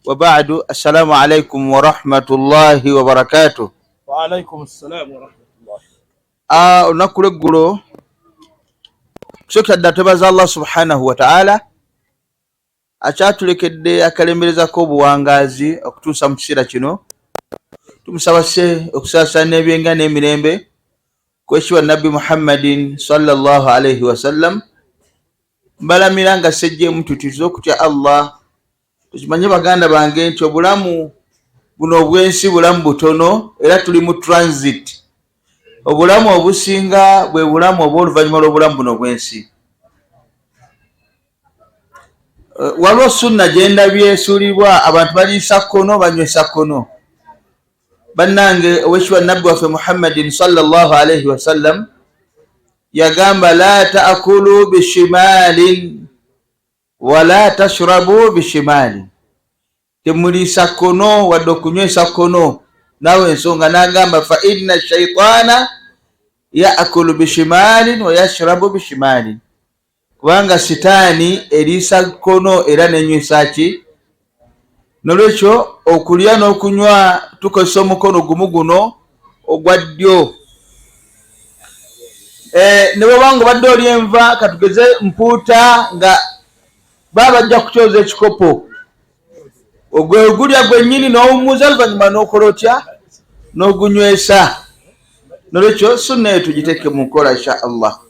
Wabadu, assalamu alaikum warahmatullahi wabarakatuh. Waalaikum salam warahmatullahi. Ah, olunaku lweggulo kusokera ddala twebaza Allah subhanahu wataala akyatulekedde akalemberezako obuwangaazi okutuusa mu kiseera kino. Tumusaba se okusaasana ebyenga n'emirembe kwekibwa Nabbi Muhammadin sallallahu alaihi wasallam. Mbalamira nga sejjeemu tutirize okutya Allah. Tukimanye baganda bange nti obulamu buno obw'ensi bulamu butono, era tuli mu transit. Obulamu obusinga bwe bulamu obw'oluvannyuma lw'obulamu buno obw'ensi. Eh, waliwo sunna gyendabye esuulibwa abantu baliisa kkono banywesa kkono. Bannange, owekitiibwa Nabbi waffe Muhammadin sallallahu alaihi wasallam yagamba, la taakulu bishimalin wala tashrabu bishimali, temuliisa kkono wadde okunywesa kkono. Naawe ensonga n'agamba, fa inna shaitaana yaakulu bishimalin wa yashrabu bishimalin, kubanga sitaani eriisa kkono era nenywesa ki. Nolwekyo okulya n'okunywa tukozesa omukono gumu guno ogwa ddyo. Eh, ne bwobanga obadde oli enva, katugeze mpuuta, nga baba bajja kukyoza ekikopo, ogwegulya gwennyini n'owummuza, oluvannyuma n'okola otya? N'ogunywesa. Nolwekyo sunna eyo tugiteeke mu nkola insha Allah.